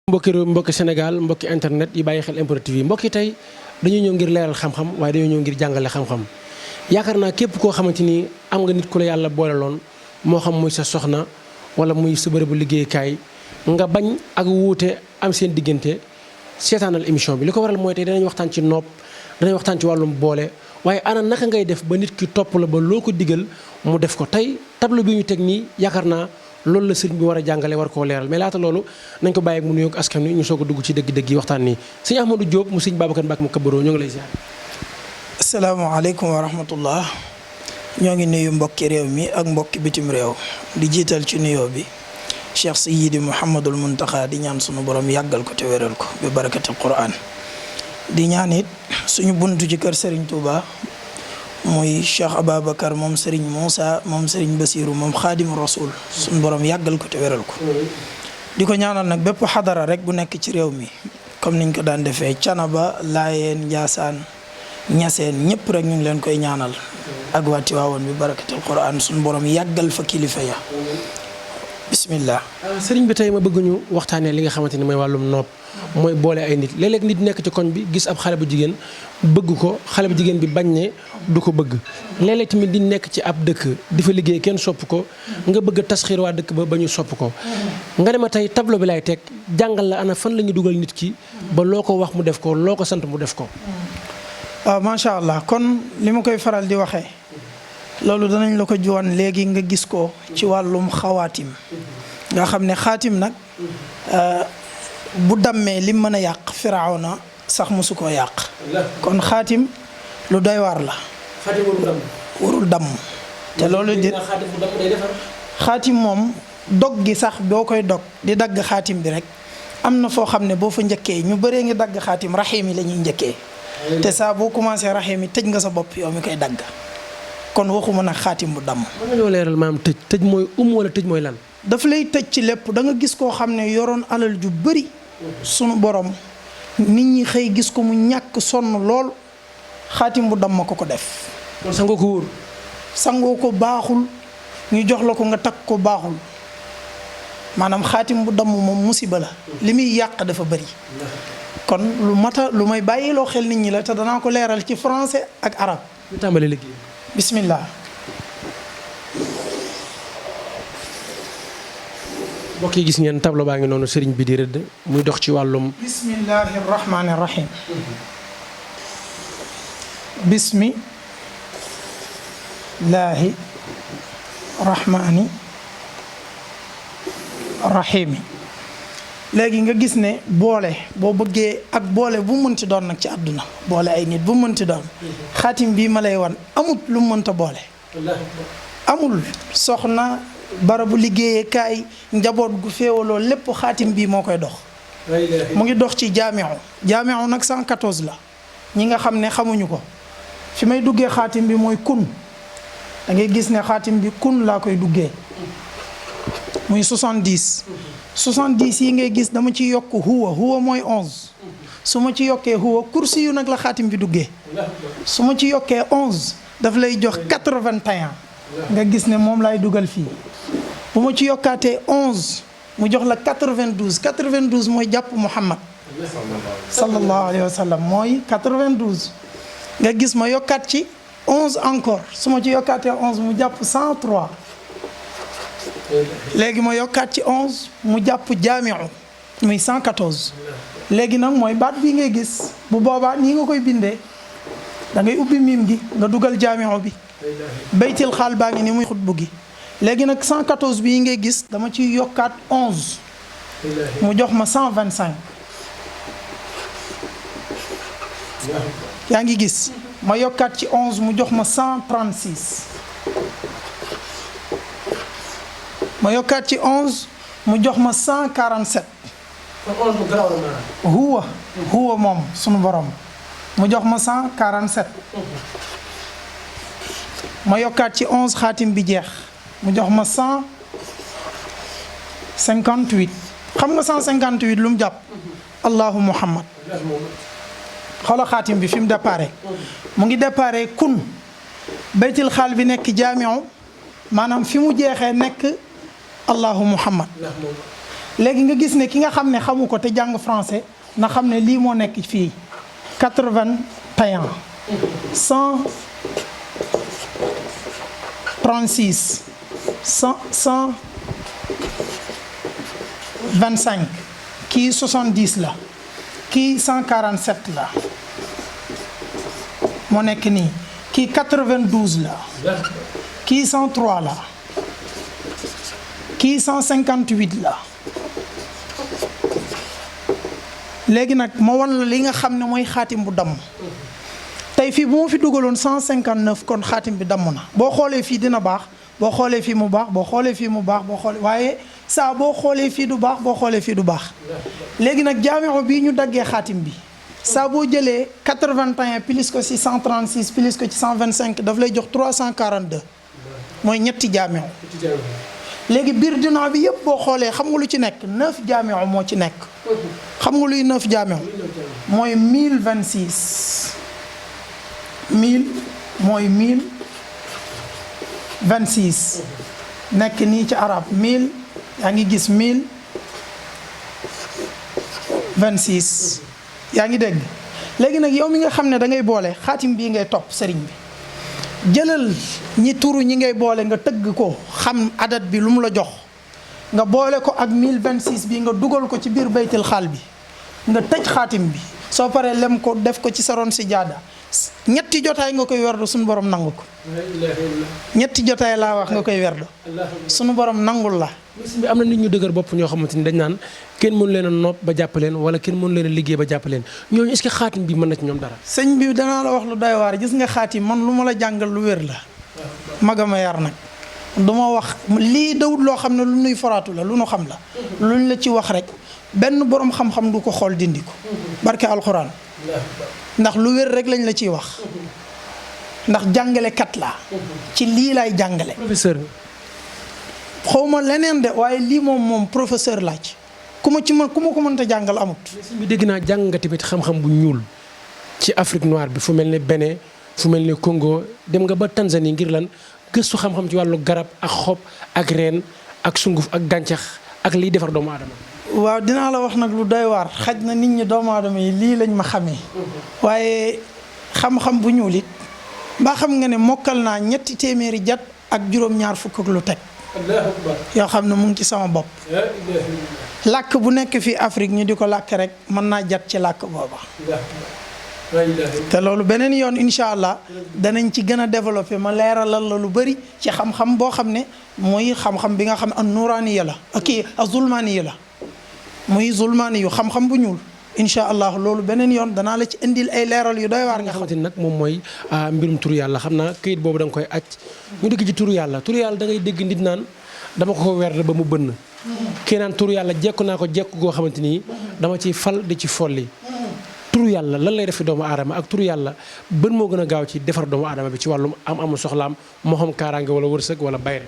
mbokki réew mbokki Sénégal mbokki internet yi bàyyi xel MPROD TV mbokki tey dañuy ñëw ngir leeral xam-xam waaye dañoo ñëw ngir jàngale xam-xam yaakaar naa képp koo xamante ni am nga nit ku la yàlla booleloon moo xam muy sa soxna wala muy sa bërëbu liggéeykaay nga bañ ak wuute am seen diggante seetaanal émission bi li ko waral mooy tey danañ waxtaan ci nopp danañ waxtaan ci wàllum boole waaye ana naka ngay def ba nit ki topp la ba loo ko digal mu def ko tey tableau bi ñu teg nii yaakaar naa loolu la sëriñ bi war a jàngale war koo leeral mais laata loolu nañ ko bàyyi ak mu nuyoog askan wi ñu soog a dugg ci dëgg-dëgg yi waxtaan nii sëñ Ahmadou Diop mu sëñ Babacar Mbacke mu kabaroo ñoo ngi lay ziar. asalaamaaleykum wa rahmatullah ñoo ngi nuyu mbokki réew mi ak mbokki bitim réew di jiital ci nuyoo bi Cheikh Sayyidi Mouhamadul Muntaxa di ñaan sunu borom yàggal ko te wéral ko bi barakatil Qur'an di ñaan it suñu buntu ci kër Serigne Touba muy Cheikh Ababacar moom Serigne Moussa moom Serigne Bassirou moom Xaadimu Rasul suñu borom yàggal ko te wéral ko di ko ñaanal nag bépp xadara rek bu nekk ci réew mi comme niñ ko daan defee Canaba Laayeen Njaasaan Ñaseen ñëpp rek ñu ngi leen koy ñaanal ak waa Tiwaawoon bi barakatul Qur'an suñu borom yàggal fa kilifa ya bismillah. sëriñ bi tey ma bëgg ñu waxtaanee li nga xamante ni mooy wàllum nopp mooy boole ay nit léeg-léeg nit nekk ci koñ bi gis ab xale bu jigéen bëgg ko xale bu jigéen bi bañ ne du ko bëgg léeg-léeg tamit di nekk ci ab dëkk di fa liggéey kenn sopp ko nga bëgg a tasxiir waa dëkk ba ñu sopp ko nga ne ma tey tableau bi lay teg jàngal la ana fan la ñuy dugal nit ki ba loo ko wax mu def ko loo ko sant mu def ko. waaw macha allah kon li ma koy faral di waxee loolu danañ la ko juwan léegi nga gis ko ci wàllum xawaatim nga xam ne xaatim nag bu dammee lim mën a yàq firawna sax mosu koo yàq kon xaatim lu doy waar la. xaatim warul damm te loolu di xaatim moom dog gi sax boo koy dog di dagg xaatim bi rek am na foo xam ne boo fa njëkkee ñu bëree ngi dagg xaatim raxiim yi la ñuy njëkkee te saa boo commencé raxiim yi tëj nga sa bopp yow mi koy dagg kon waxuma nag xaatim bu damm. mën nga ñoo leeral maam tëj mooy wala tëj mooy lan. daf lay tëj ci lépp da nga gis koo xam ne yoroon alal ju bëri sunu borom nit ñi xëy gis ko mu ñàkk sonn lool xaatim bu damm ko def. kon sangoo ko wóor. sangoo ko baaxul ñu jox la ko nga takk ko baaxul maanaam xaatim bu damm moom musiba la li muy yàq dafa bëri. kon lu may bàyyiloo xel nit ñi la te danaa ko leeral ci français ak arabe. ñu tàmbali liggéey. bismillah. mbokk yi gis ngeen tableau baa ngi noonu sëriñ bi di rëdd muy dox ci wàllum. bismillahi rahmaani rahim. bismillahi rahmaani rahim. léegi nga gis ne boole boo bëggee ak boole bu mënti doon nag ci àdduna boole ay nit bu mënti doon xaatim bii ma lay wan amut lu mënta boole. amul soxna barabu liggéeyee kaay njaboot gu féewaloo lépp xaatim bii moo koy dox. mu ngi dox ci jaamiu nag 114 la ñi nga xam ne xamuñu ko fi may duggee xaatim bi mooy kun da ngay gis ne xaatim bi kun laa koy duggee muy 70 yi ngay gis dama ci yokk huwa mooy 11 su ma ci yokkee huwa kursi yu nag la xaatim bi duggee su ma ci yokkee 11 daf lay jox 81 nga gis ne moom laay dugal fii bu ma ci yokkaatee 11 mu jox la 92 mooy jàpp Muhammad sallallahu alayhi wa sallam mooy 92 nga gis ma yokkaat ci 11 encore su ma ci yokkaatee 11 mu jàpp 103 léegi ma yokkaat ci 11 mu jàpp jaamiu muy 114 léegi nag mooy baat bii ngay gis bu boobaa nii nga koy bindee da ngay ubbi miim gi nga dugal jaamiu bi baytil xaal baa ngi ni muy xutbu gi léegi nag 114 bii ngay gis dama ci yokkaat 11 mu jox ma 125 yaa ngi gis ma yokkaat ci 11 mu jox ma 136 ma yokkaat ci 11 mu jox ma 147 huwa moom sunu borom mu jox ma 147 ma yokkaat ci 11 xaatim bi jeex mu jox ma 158 xam nga 158 lu mu jàpp allahu muhammad xoola xaatim bi fi mu déparé mu ngi déparé kun baytil xaal bi nekk jaamiu maanaam fi mu jeexee nekk allahu muhammad léegi nga gis ne ki nga xam ne xamu ko te jàng français na xam ne lii moo nekk fii 81 136 125 kii 70 la kii 147 la moo nekk nii kii 92 la kii 103 la kii 158 la léegi nag ma wan la li nga xam ne mooy xaatim bu damm tey fii bu ma fi dugaloon 159 kon xaatim bi damm na boo xoolee fii dina baax boo xoolee fii mu baax boo xoolee fii mu baax boo xoolee waaye saa boo xoolee fii du baax boo xoolee fii du baax léegi nag jaamixo bii ñu daggee xaatim bi saa boo jëlee 81 plus ko ci 136 plus ko ci 125 daf lay jox 342 mooy ñetti jaamixo léegi biir dinaa bi yëpp boo xoolee xam nga lu ci nekk 9 jaamixo moo ci nekk xam nga luy 9 jaamixo mooy 1026 1000 mooy 1026 nekk nii ci arab 1000 yaa ngi gis 1026 yaa ngi dégg léegi nag yow mi nga xam ne da ngay boole xaatim bii ngay topp sëriñ bi jëlal ñi turu ñi ngay boole nga tëgg ko xam adat bi lu mu la jox nga boole ko ak 1026 bi nga dugal ko ci biir baytil xaal bi nga tëj xaatim bi soo paree lem ko def ko ci sa ron si jaada ñetti jotaay nga koy werdo suñu borom nangu ko ñetti jotaay laa wax nga koy werdo suñu borom nangul la bi am na nit ñu dëgër bopp ñoo xamante ni dañ naan kenn mënu leen a nopp ba jàpp leen wala kenn mënu leen a liggéey ba jàpp leen ñooñu est-ce que xaatim bi mën na ci ñoom dara sëñ bi danaa la wax lu doy waar gis nga xaatim man lu ma la jàngal lu wér la magama yar nag du ma wax lii dawut loo xam ne lu nuy foraatu la lu nu xam la luñ la ci wax rek benn borom xam-xam du ko xool dindi ko barke alxuraan ndax lu wér rek lañ la ciy wax ndax jàngalekat laa ci lii laay jàngale professeur xawma leneen de waaye lii moom professeur laa ci ku ma ko mënta jàngal amut bi dégg naa jàng nga tamit xam-xam bu ñuul ci Afrique noire bi fu mel ne Bénin fu mel ne Congo dem nga ba Tanzanie ngir lan gëstu xam-xam ci wàllu garab ak xob ak reen ak sunguf ak gàncax ak liy defar doomu aadama waaw dinaa la wax nag lu doy waar xaj na nit ñi doomu aadama yi lii lañ ma xamee waaye xam-xam bu ñuul it mbaa xam nga ne mokkal naa 300 jat ak juróom-ñaar fukk ak lu teg yoo xam ne mu ngi ci sama bopp làkk bu nekk fii Afrique ñu di ko làkk rek mën naa jat ci làkk booba te loolu beneen yoon incha allah danañ ci gën a développé ma leeralal la lu bëri ci xam-xam boo xam ne muy xam-xam bi nga xam ne an nuraaniya la kii a zulmaaniya la muy zulmaani yu xam-xam bu ñuul incha allah loolu beneen yoon danaa la ci indil ay leeral yu doy waar nga xamante ni nag moom mooy mbirum turu yàlla xam naa këyit boobu da nga koy aj ñu dëgg ci turu yàlla da ngay dégg nit naan dama ko werd ba mu bënn kii naan turu yàlla jekku naa ko jekku goo xamante ni dama ciy fal di ci folli turu yàlla lan lay def fi doomu aadama ak turu yàlla bën moo gën a gaaw ci defar doomu aadama bi ci wàllum am soxlaam moo xam kaaraange wala wërsëg wala bayre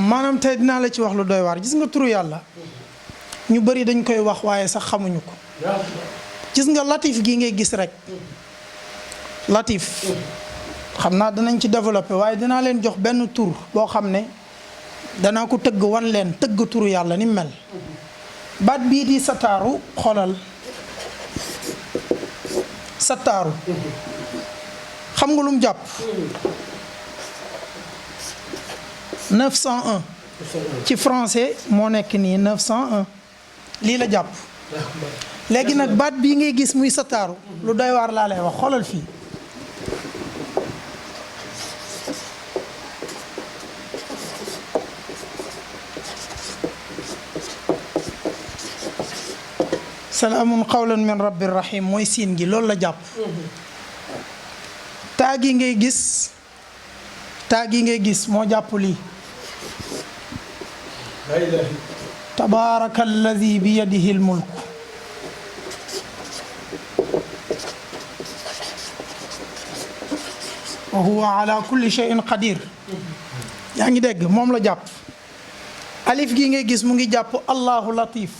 maanaam tey dinaa la ci wax lu doy waar gis nga turu yàlla ñu bëri dañ koy wax waaye sax xamuñu ko gis nga latif gi ngay gis rek latif xam naa danañ ci développé waaye dinaa leen jox benn tur boo xam ne danaa ko tëgg wan leen tëgg turu yàlla ni mel baat bii di sataaru xoolal sataaru xam nga lu mu jàpp 901 ci français moo nekk nii 901 lii la jàpp léegi nag baat bii ngay gis muy sataaru lu doy waar laa lay wax xoolal fii salaamun qawlan min rabbir rahim mooy siin gi loolu la jàpp taa gi ngay gis moo jàpp lii tabaaraka alladi bi yadihi lmulk wa huwa ala kulli shay'in qadir yaa ngi dégg moom la jàpp alif gi ngay gis mu ngi jàpp allahu latif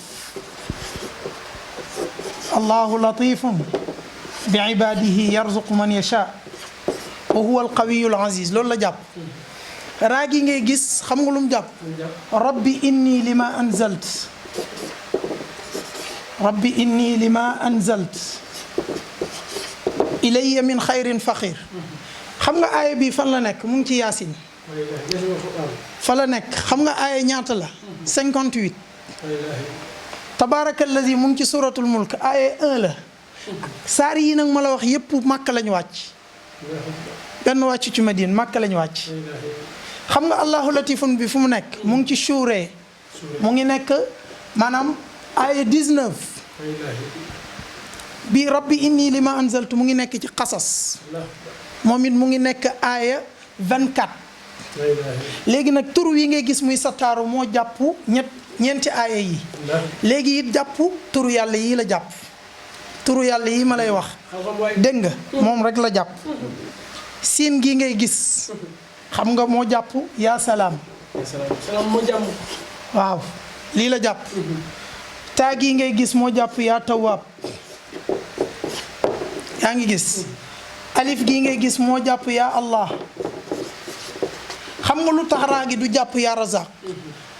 allahu latifun bi ibadihi yarzuqu man yasha wa huwa alqawiyul aziz loolu la jàpp raa gi ngay gis xam nga lu mu jàpp rabbi inni lima anzalt rabbi inni lima anzalt ilayya min xayrin faqir. xam nga aaya bi fan la nekk mu ngi ci yaasin. fa la nekk xam nga aaya ñaata la 58. tabaaraka allazi mu ngi ci suratul mulk aaya 1 la. saar yi nag ma la wax yépp màkk lañu wàcc. benn wàcc ci Madine màkk lañu wàcc. xam nga allahu latifun bi fu mu nekk mu ngi ci suuree mu ngi nekk maanaam aaya 19. bi rabbi inni lima anzaltu mu ngi nekk ci xasas moom it mu ngi nekk aaya 24. léegi nag tur wi ngay gis muy sattaaru moo jàpp ñeenti aaya yi. léegi it jàpp turu yàlla yi la jàpp. turu yàlla yi ma lay wax dégg nga moom rek la jàpp. siin gi ngay gis xam nga moo jàpp yaa salaam. salaam moo jàmm. waaw lii la jàpp. taa gi ngay gis moo jàpp yaa tawaab. yaa ngi gis alif gi ngay gis moo jàpp yaa allah. xam nga lu tax raa gi du jàpp yaa razaq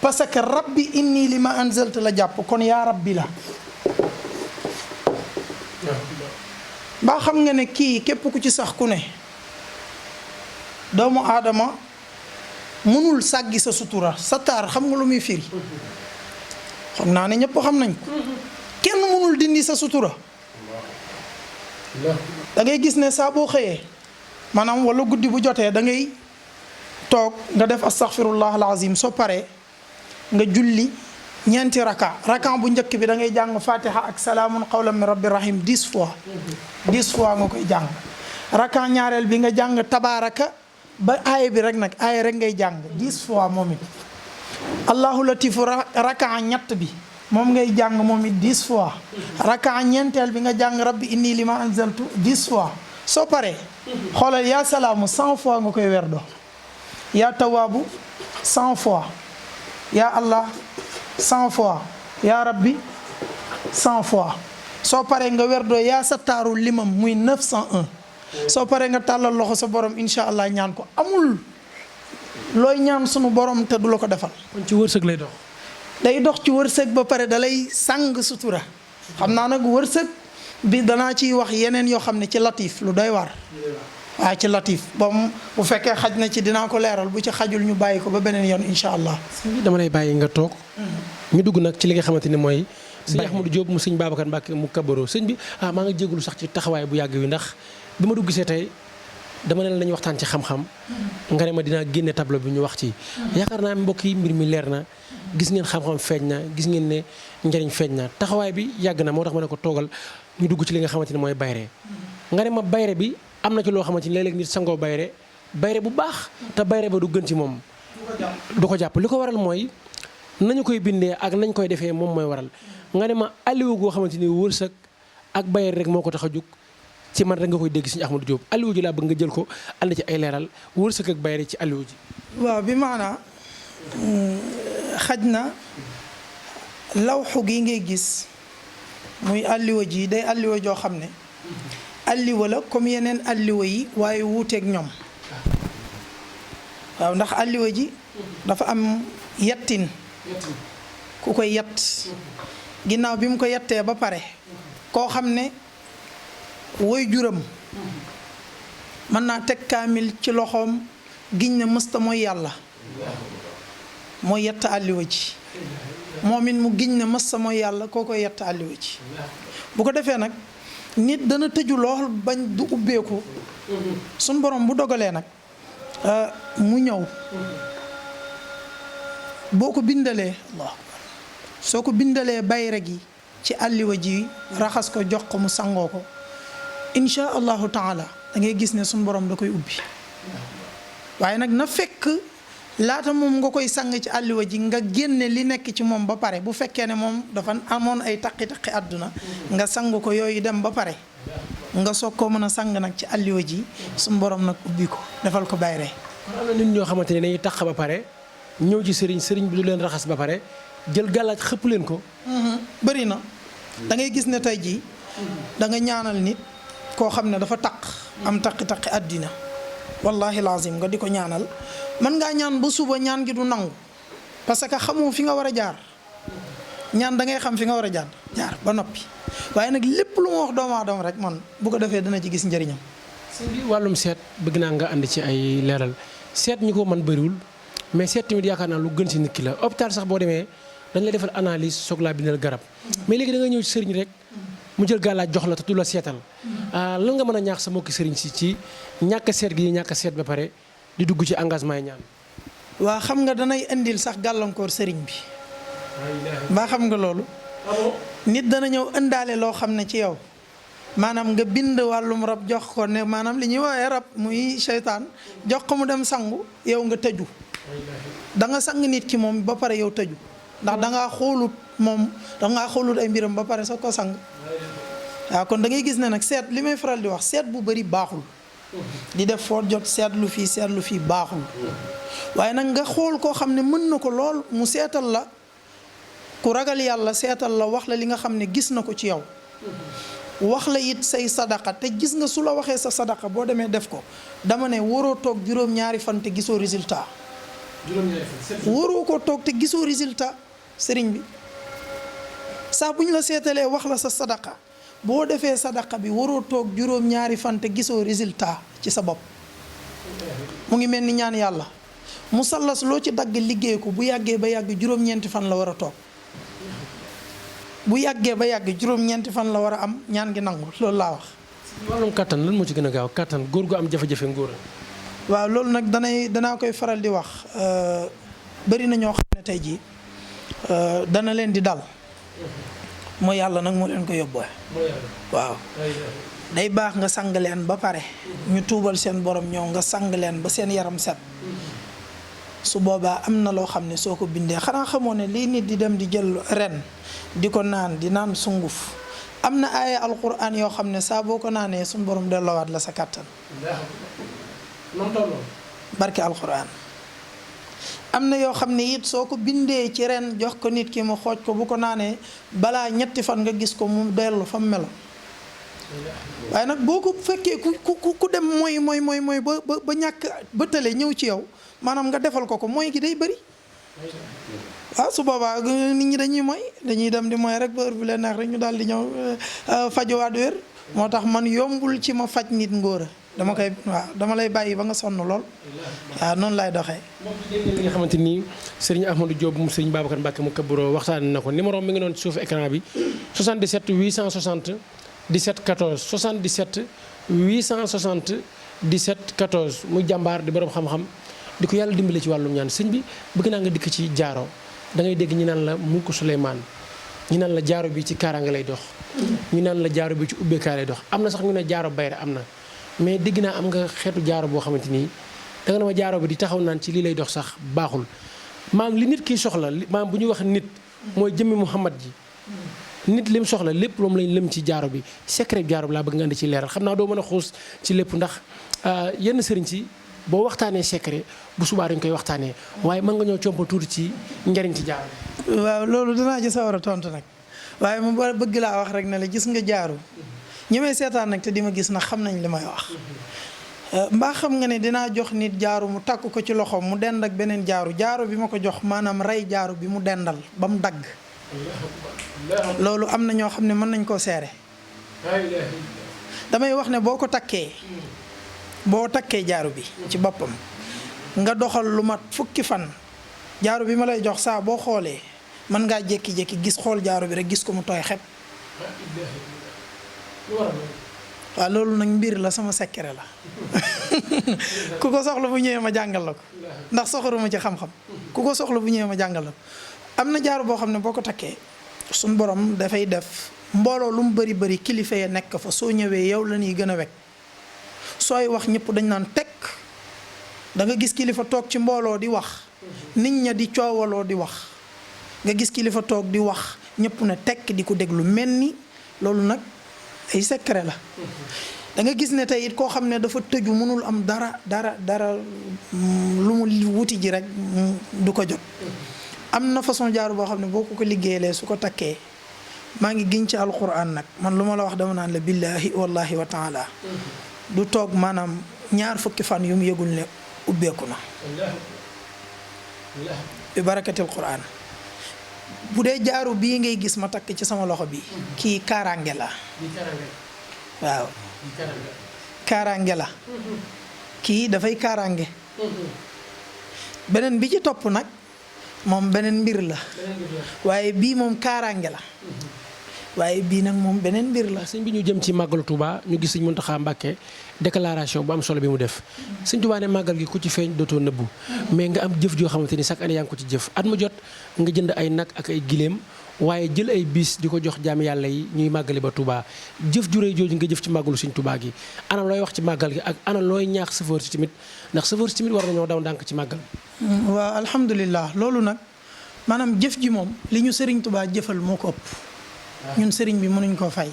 parce que rabbi inni li ma anzalta la jàpp kon yaa rabbi la. mbaa xam nga ne kii képp ku ci sax ku ne doomu aadama mënul sàggi sa sutura sa taar xam nga lu muy firi. xam naa ne ñëpp xam nañ ko. kenn mënul dindi sa sutura. da ngay gis ne saa boo xëyee maanaam wala guddi bu jotee da ngay toog nga def astaghfirullah alazim soo paree nga julli ñeenti raka bu njëkk bi da ngay jàng fatiha ak salaamun qawlan min rabbi rahim 10 fois. 10 fois nga koy jàng. raka ñaareel bi nga jàng tabaaraka ba aaya bi rek nag aaya rek ngay jàng 10 fois moom it. allahu latifu raka ñett bi moom ngay jàng moom it 10 fois. raka ñeenteel bi nga jàng rabbi inni lima anzaltu 10 fois. soo paree xoolal yaa salaamu 100 fois nga koy werdo. yaa tawaabu 100 fois. yaa allah 100 fois. yaa rabbi 100 fois. soo paree nga werdoo yaa sattaaru limam muy 901. soo paree nga tàllal loxo sa borom incha allah ñaan ko amul looy ñaan sunu borom te du la ko defal. kon ci wërsëg lay dox. day dox ci wërsëg ba pare dalay sàng sutura. xam naa nag wërsëg bi danaa ciy wax yeneen yoo xam ne ci latif lu doy war. waaw ci latif ba bu fekkee xaj na ci dinaa ko leeral bu ci xajul ñu bàyyi ko ba beneen yoon incha allah. dama lay bàyyi nga toog. ñu dugg nag ci li nga xamante ni mooy. sëñ Ahmadou Diop mu sëñ Babacar Mbacke mu kabaro sëñ bi maa nga jégalu sax ci taxawaay bu yàgg wi ndax bi ma dugg see tey dama ne la nañu waxtaan ci xam-xam. nga ne ma dinaa génne tableau bi ñu wax ci. yaakaar naa mbokk yi mbir mi leer na gis ngeen xam-xam feeñ na gis ngeen ne njëriñ feeñ na taxawaay bi yàgg na moo tax ma ne ko toogal ñu dugg ci li nga xamante ni mooy bayre nga ne ma bayre bi am na ci loo xamante ni léeg-léeg nit sangoo bayre bu baax te bayre ba du gën ci moom. du ko jàpp li ko waral mooy nañu koy bindee ak nañ koy defee moom mooy waral nga ne ma alliwu goo xamante ni wërsëg ak bayre rek moo ko tax a jóg ci man rek nga koy dégg Sëñ Ahmadou Diop alliwu ji laa bëgg nga jël ko ànd ci ay leeral wërsëg ak bayre ci alliwu ji. waaw bi maanaa xaj na lawxu gi ngay gis muy alliwa ji day alliwa joo xam ne alliwa la comme yeneen alliwa yi waaye wuuteeg ñoom waaw ndax alliwa ji dafa am yettin ku koy yett ginnaaw bi mu ko yettee ba pare koo xam ne woy juram mën naa teg kaamil ci loxoom giñ ne mësta mooy yàlla mooy yett alliwa ji moom it mu giñ ne mësta mooy yàlla koo koy yett alliwa ji bu ko defee nag nit dana tëju lool bañ du ubbeeku suñ borom bu dogalee nag mu ñëw boo ko bindalee Allah soo ko bindalee bayre gi ci alliwa ji raxas ko jox ko mu sangoo ko insha allahu taala da ngay gis ne suñ borom da koy ubbi waaye nag na fekk laata moom nga koy sang ci alliwa ji nga génne li nekk ci moom ba pare bu fekkee ne moom dafa amoon ay taqi-taqi àdduna nga sang ko yooyu dem ba pare nga soog koo mën a sang nag ci alliwa ji suñ borom nag ubbi ko defal ko bayre kon am na nit ñoo xamante ne dañuy taq ba pare ñëw ci sëriñ bi du leen raxas ba pare jël gàllaaj xëpp leen ko. bëri na da ngay gis ne tey jii da nga ñaanal nit koo xam ne dafa taq am taqi-taqi àddina wallahi lazim nga di ko ñaanal mën ngaa ñaan ba suba ñaan gi du nangu parce que xamoo fi nga war a jaar ñaan da ngay xam fi nga war a jaar ba noppi waaye nag lépp lu ma wax doomu aadama rek man bu ko defee dana ci gis njëriñam. sëñ bi wàllum seet bëgg naa nga ànd ci ay leeral seet ñi ko man bëriwul mais seet tamit yaakaar naa lu gën ci nit ki la hôpital sax boo demee dañ lay defal analyse soog laa bindal garab mais léegi da nga ñëw ci sëriñ rek mu jël gàllaaj jox la te du la seetal lan nga mën a ñaax sa mbokki sëriñ si ci ñàkk a seet gi ñàkk a seet ba pare di dugg ci engagement yi ñaan. waa xam nga danay indil sax gàllankoor sëriñ bi mbaa xam nga loolu nit dana ñëw indaale loo xam ne ci yow maanaam nga bind wàllum rab jox ko ne maanaam li ñuy woowee rab muy seytaan jox ko mu dem sangu yow nga tëju da nga sang nit ki moom ba pare yow tëju ndax dangaa xoolut moom dangaa xoolut ay mbiram ba pare sa ko sang waaw kon da ngay gis ne nag seet li may faral di wax seet bu bëri baaxul di def foo jot seetlu fii baaxul waaye nag nga xool koo xam ne mën na ko lool mu seetal la ku ragal yàlla seetal la wax la li nga xam ne gis na ko ci yow wax la it say sadaqa te gis nga su la waxee sa sadaqa boo demee def ko dama ne waroo toog juróom-ñaari fan te gisoo résultat waroo ko toog te gisoo résultat sëriñ bi saa bu ñu la seetalee wax la sa sadaqa boo defee sadaqa bi waroo toog juróom-ñaari fan te gisoo résultat ci sa bopp mu ngi mel ni ñaan yàlla musallas loo ci dagg liggéey ko bu yàggee ba yàgg juróom-ñeenti fan la war a toog bu yàggee ba yàgg juróom-ñeenti fan la war a am ñaan gi nangu loolu laa wax. wàllum kattan lan moo ci gën a gaaw kattan góor gu am jafe-jafe ngóor. waaw loolu nag danaa koy faral di wax bëri na ñoo xam ne tey jii dana leen di dal mooy yàlla nag moo leen ko yóbboo. waaw day baax nga sang leen ba pare ñu tuubal seen borom ñëw nga sang leen ba seen yaram set su boobaa am na loo xam ne soo ko bindee xanaa xamoo ne lii nit di dem di jël ren di ko naan di naan sunguf am na aaya alquran yoo xam ne saa boo ko naanee suñu borom delloowaat la sa kàttan barke alquran am na yoo xam ne it soo ko bindee ci ren jox ko nit ki mu xooj ko bu ko naanee balaa ñetti fan nga gis ko mu dellu fa mu melo waaye nag boo ko fekkee ku dem mooy ba ñàkk ba tële ñëw ci yow maanaam nga defal ko mooy gi day bëri waaw su boobaa nit ñi dañuy dem di mooy rek ba heure bu leen neex rek ñu daal di ñëw fajuwaat wér moo tax man yombul ci ma faj nit ngóora dama lay bàyyi ba nga sonn lool waaw noonu laay doxee. li nga xamante ni Serigne Ahmadou Diop mu Serigne Babacar Mbacke mu Kaburo waxtaan na ko numéro mi ngi noonu ci suufu écran bi 77 860 17 14 77 860 17 14 muy jàmbaar di borom xam-xam di ko yàlla dimbale ci wàllum ñaan sëñ bi bëgg naa nga dikk ci jaaro da ngay dégg ñi naan la mulku Suleymaan ñi naan la jaaro bi ci kaaraange lay dox ñi naan la jaaro bi ci ubbeekaay lay dox am na sax ñu ne jaaro bayre am na mais dégg naa am nga xeetu jaaro boo xamante ni da nga ne ma jaaro bi di taxaw naan ci lii lay dox sax baaxul maam li nit kiy soxla maam bu ñuy wax nit mooy jëmmi Muhammad ji nit lim soxla lépp moom lañ lëm ci jaaro bi secret jaaro bi laa bëgg nga andi ci leeral xam naa doo mën a xuus ci lépp ndax yenn sëriñ si boo waxtaanee secret bu subaa dañ koy waxtaanee waaye mën nga ñoo compal tuuti ci njariñ ci jaaro bi. waaw loolu dinaa ci sawar a tontu nag waaye mu bëgg laa wax rek ne la gis nga jaaro ñi may seetaan nag te di ma gis nag xam nañ li may wax mbaa xam nga ne dinaa jox nit jaaro mu takk ko ci loxoom mu dend ak beneen jaaro bi ma ko jox maanaam rey jaaro bi mu dendal ba mu dagg loolu am na ñoo xam ne mën nañ koo seere damay wax ne boo takkee jaaro bi ci boppam nga doxal lu mat fukki fan jaaro bi ma lay jox saa boo xoolee mën ngaa jékki-jékki gis xool jaaro bi rek gis ko mu tooy xepp waaw loolu nag mbir la sama secret la ku ko soxla bu ñëwee ma jàngal la ko ndax soxoruma ci xam-xam ku ko soxla bu ñëwee ma jàngal la ko am na jaaro boo xam ne boo ko takkee suñ borom dafay def mbooloo lu mu bëri kilifa ya nekk fa soo ñëwee yow la ñuy gën a wekk sooy wax ñëpp dañ naan tekk da nga gis kilifa toog ci mbooloo di wax nit ña di coowaloo di wax nga gis kilifa toog di wax ñëpp ne tekk di ko déglu mel ni loolu nag ay secret la da nga gis ne tey it koo xam ne dafa tëju mënul am dara lu mu wuti ji rek du ko jot am na façon jaaru boo xam ne boo ko liggéeyee su ko takkee maa ngi giñ ci alquran nag man lu ma la wax dama naan la billahi wallahi wa taala du toog maanaam ñaar fukki fan yu mu yëgul ne ubbeeku na bi barakatil quran bu dee jaaru bii ngay gis ma takk ci sama loxo bi kii kaaraange la waaw kaaraange la kii dafay kaaraange beneen bi ci topp nag moom beneen mbir la waaye bii moom kaaraange la waaye bii nag moom beneen mbir la. sëñ bi ñu jëm ci màggalu Touba ñu gis sëñ Mountakha Mbacké déclaration bu am solo bi mu def sëñ Touba ne màggal gi ku ci feeñ dootoo nëbbu mais nga am jëf joo xamante ni chaque année yaa ngi ko ci jëf at mu jot nga jënd ay nag ak ay giléem waaye jël ay bis di ko jox jaam yàlla yi ñuy màggali ba Touba jëf ju rëy jooju nga jëf ci màggalu sëñ Touba gi ana looy wax ci màggal gi ak ana looy ñaax chauffeur si tamit ndax chauffeur si tamit war nañoo daw ndànk ci màggal. waaw alhamdulilah loolu nag maanaam jëf ji moom li ñu Serigne Touba jëfal moo ko ëpp. ñun sëriñ bi mënuñ koo fay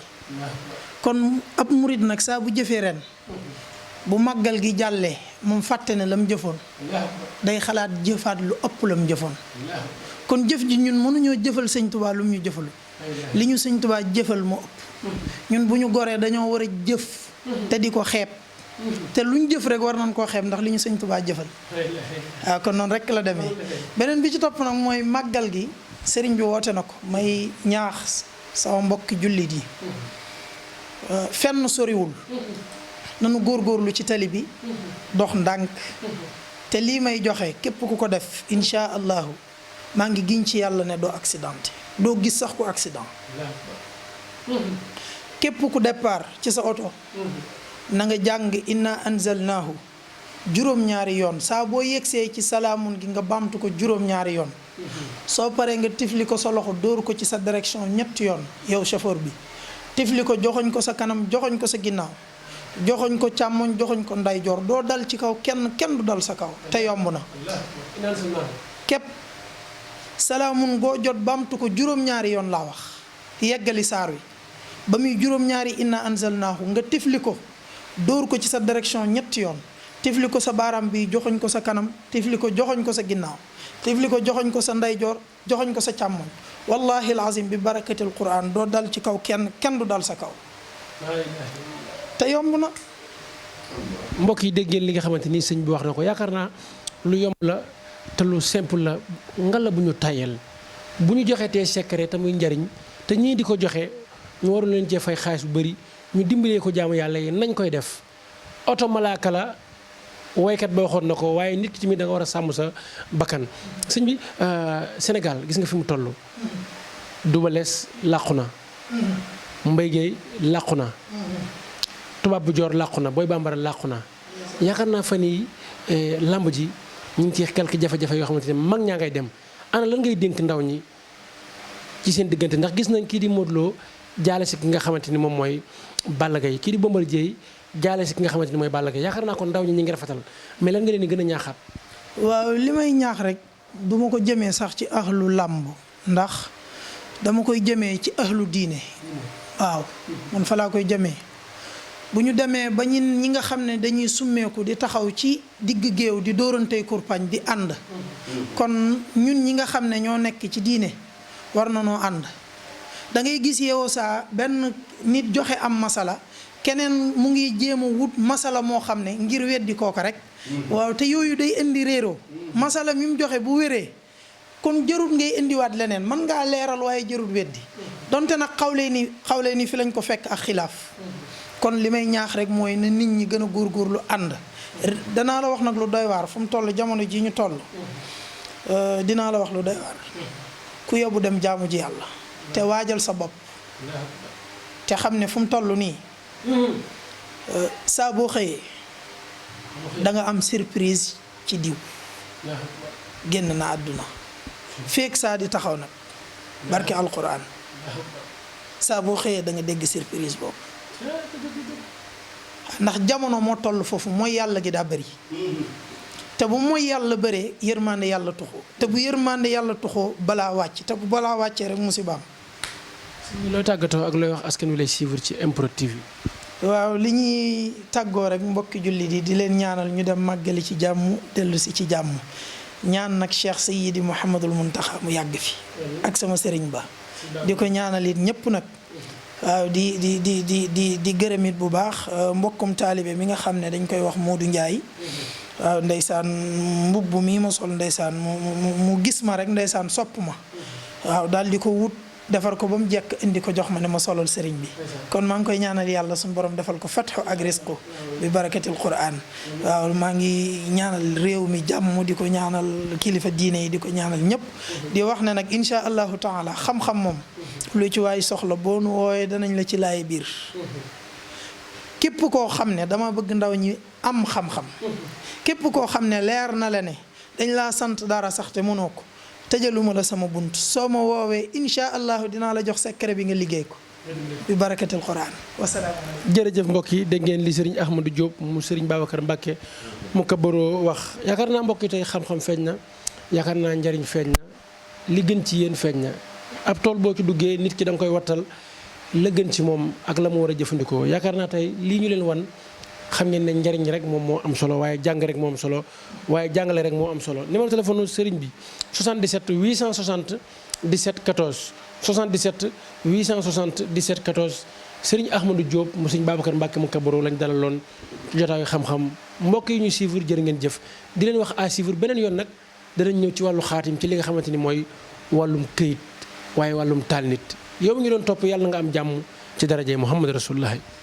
kon ab murit nag saa bu jëfee ren bu màggal gi jàllee moom fàtte ne la mu jëfoon day xalaat jëfaat lu ëpp la mu jëfoon kon jëf ji ñun mënuñoo jëfal sëñ Tuubaa lu mu ñu jëfalu li ñu sëñ Tuubaa jëfal moo ëpp ñun bu ñu goree dañoo war a jëf te di ko xeeb te lu ñu jëf rek war nañ koo xeeb ndax li ñu sëñ Tuubaa jëfal waaw kon noonu rek la demee beneen bi ci topp nag mooy màggal gi sëriñ bi woote na ko may ñaax sama mbokki jullit yi fenn soriwul nanu góorgóorlu ci tali bi dox ndànk te lii may joxe képp ku ko def insha allahu maa ngi giñ ci yàlla ne doo accidenté doo gis sax ku accident képp ku départ ci sa oto na nga jàng inna anzalnaahu juróom-ñaari yoon saa boo yegsee ci salaamun gi nga baamtu ko juróom-ñaari yoon soo paree nga tifli ko sa loxo dóor ko ci sa direction ñetti yoon yow chauffeur bi tifli ko joxoñ ko sa kanam joxoñ ko sa ginnaaw joxoñ ko càmmoñ joxoñ ko ndeyjoor doo dal ci kaw kenn du dal sa kaw te yomb na képp salaamun goo jot baamtu ko juróom-ñaari yoon laa wax yeggali saar wi ba muy juróom-ñaari inna anzalnaahu nga tifli ko dóor ko ci sa direction ñetti yoon tifli ko sa baaraam bi joxoñ ko sa kanam tifli ko joxoñ ko sa ginnaaw tifli ko joxoñ ko sa ndeyjoor joxoñ ko sa càmmoñ wallahi alazim bi barakatil quran doo dal ci kaw kenn du dal sa kaw te yomb na. mbokk yi dégg ngeen li nga xamante ni sëñ bi wax na ko yaakaar naa lu yomb la te lu simple la ngala bu ñu tayel bu ñu joxee tee secret te muy njariñ te ñii di ko joxe ñu waru leen cee fay xaalis bu bëri ñu dimbalee ko jaamu yàlla yi nañ koy def oto malaaka la woykat ba waxoon na ko waaye nit ki tamit da nga war a sàmm sa bakkan sëñ bi Sénégal gis nga fi mu toll Double Less làqu na Mbaye Guèye làqu na tubaab bu joor làqu na Boy Bambara làqu na yaakaar naa fan yi lamb ji ñu ngi ci quelques jafe-jafe yoo xamante ne mag ñaa ngay dem ana lan ngay dénk ndaw ñi ci seen diggante ndax gis nañ kii di Modou Lo jaale si ki nga xamante ni moom mooy Balla Gaye kii di Bombardier jaale si ki nga xamante ni mooy Balla Gaye yaakaar naa kon ndaw ñi ngi rafetal mais lan nga leen di gën a ñaaxaat. waaw li may ñaax rek du ma ko jëmee sax ci ahlu làmb ndax dama koy jëmee ci ahlu diine waaw man fa laa koy jëmee bu ñu demee ba ñi nga xam ne dañuy summeeku di taxaw ci digg géew di dóorantey kurpañ di ànd kon ñun ñi nga xam ne ñoo nekk ci diine war na noo ànd da ngay gis yow saa benn nit joxe am masala keneen mu ngi jéem a wut masala moo xam ne ngir weddi kooka rek waaw te yooyu day indi réeroo masala mi mu joxe bu wéree kon jërut ngay indiwaat leneen mën ngaa leeral waaye jërut weddi donte nag xawlee ni fi lañ ko fekk ak xilaaf kon li may ñaax rek mooy na nit ñi gën a góorgóorlu ànd danaa la wax nag lu doy waar fu mu toll jamono ji ñu toll dinaa la wax lu doy waar ku yóbbu dem jaamu ji yàlla te waajal sa bopp te xam ne fu mu toll nii saa boo xëyee da nga am surprise ci diw génn na àdduna feek saa di taxaw nag barke alquran saa boo xëyee da nga dégg surprise boobu ndax jamono moo toll foofu mooy yàlla gi daa bëri te bu mooy yàlla bëree yërmande yàlla tuxoo te bu yërmande yàlla tuxoo balaa wàcc te bu balaa wàccee rek musibaam. looy tàggatoo ak looy wax askan wi lay suivre ci MPROD TV. waaw li ñuy tàggoo rek mbokki jullit yi di leen ñaanal ñu dem màggali ci jàmm dellu si ci jàmm ñaan nag Cheikh Sayyidi Mouhamadul Muntaxa mu yàgg fi ak sama sëriñ ba di ko ñaanal it ñëpp nag. waaw di gërëm it bu baax mbokkum taalibe mi nga xam ne dañ koy wax Modou Ndiaye waaw ndeysaan mbubb mii ma sol ndeysaan mu gis ma rek ndeysaan sopp ma waaw daal di ko wut defar ko ba mu jekk indi ko jox ma ne ma solol sëriñ bi kon maa ngi koy ñaanal yàlla suñu borom defal ko fatxu ak risqu bi barakatil Qur'an waaw maa ngi ñaanal réew mi jàmm di ko ñaanal kilifa diine yi di ko ñaanal ñëpp di wax ne nag insha allahu taala xam-xam moom lu ci waay soxla boo nu wooyee danañ la ci laay biir képp koo xam ne dama bëgg ndaw ñi am xam-xam képp koo xam ne leer na la ne dañ laa sant dara sax te mënoo ko tëjaluma la sama bunt soo ma woowee insha allahu dinaa la jox secret bi nga liggéey ko bi barakatil Qur'an wasalaam. jërëjëf mbokk yi dégg ngeen li sëriñ Ahmadou Diop mu sëriñ Babacar Mbacke mu kabaroo wax yaakaar naa mbokk yi tey xam-xam feeñ na yaakaar naa njariñ feeñ na li gën ci yéen feeñ na ab tool boo ci duggee nit ki da nga koy wattal la gën ci moom ak la mu war a jëfandikoo yaakaar naa tey lii ñu leen wan xam ngeen ne njariñ rek moom moo am solo waaye jàng rek moo am solo waaye jàngale rek moo am solo numéro téléphone sëriñ bi 77 860 17 14 77 860 17 14 sëriñ Ahmadou Diop mu sëriñ Babacar Mbacke mu kabaro lañ dalaloon ci jotaayu xam-xam mbokk yi ñu suivre jërë ngeen jëf di leen wax à suivre beneen yoon nag danañ ñëw ci wàllu xaatim ci li nga xamante ni mooy wàllum këyit waaye wàllum taal nit yow mi ngi doon topp yàlla nga am jàmm ci darajay Muhammad Rasulullah